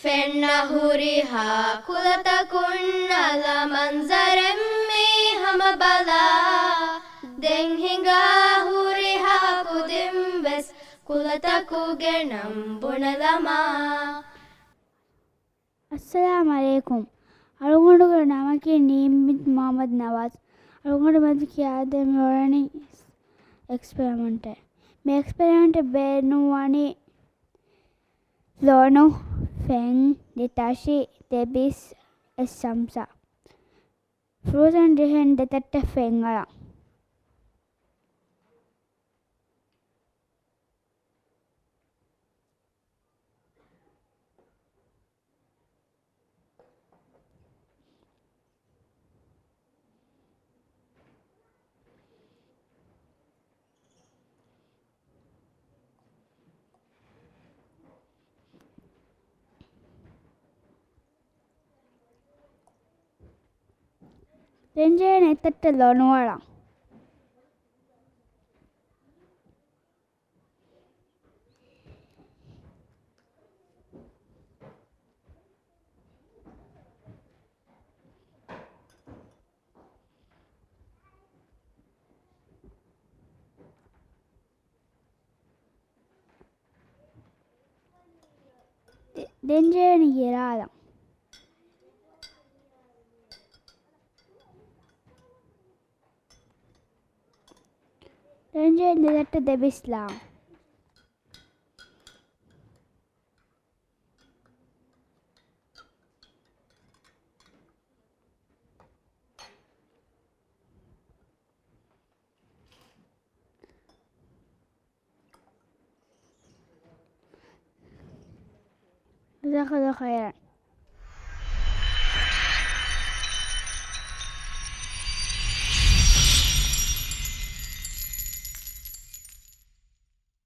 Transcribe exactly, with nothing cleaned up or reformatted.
ފެންނަ ހުރިހާ ކުލަތަކުން އަލަ މަންޒަރެއް މީ ހަމަ ބަލާ. ދެން ހިނގާ ހުރިހާ ކުދިން ވެސް ކުލަތަކުގެ ނަން ބުނެލަމާ. އައްސަލާމް ޢަލައިކުމް. އަޅުގަނޑުގެ ނަމަކީ ނީމް ބިންތު މުޙައްމަދު ނަވާޒް. އަޅުގަނޑު މެދު ކިޔާދޭން މިއުޅެނީ އެކްސްޕެރިމެންޓެއް. މި އެކްސްޕެރިމެންޓެއް ބޭނުންވަނީ ލޮނު، ފެން، ދެތަށި، ދެބިސް، އެއް ސަމްސާ. ފުރުސަން ޖެހެން ދެތައްޓެއް ފެން އަޅާ. ދެން ޖެހޭނެ އެތައްޓެއް ލޮނު އަޅާ. ދެ-، ދެން ޖެހޭނެ ގެރާލަން. ދެން ޖެހޭނެ ދެތައްޓެއް ދެބިސްލާން. ޖަޒާކަﷲ ޚައިރަން.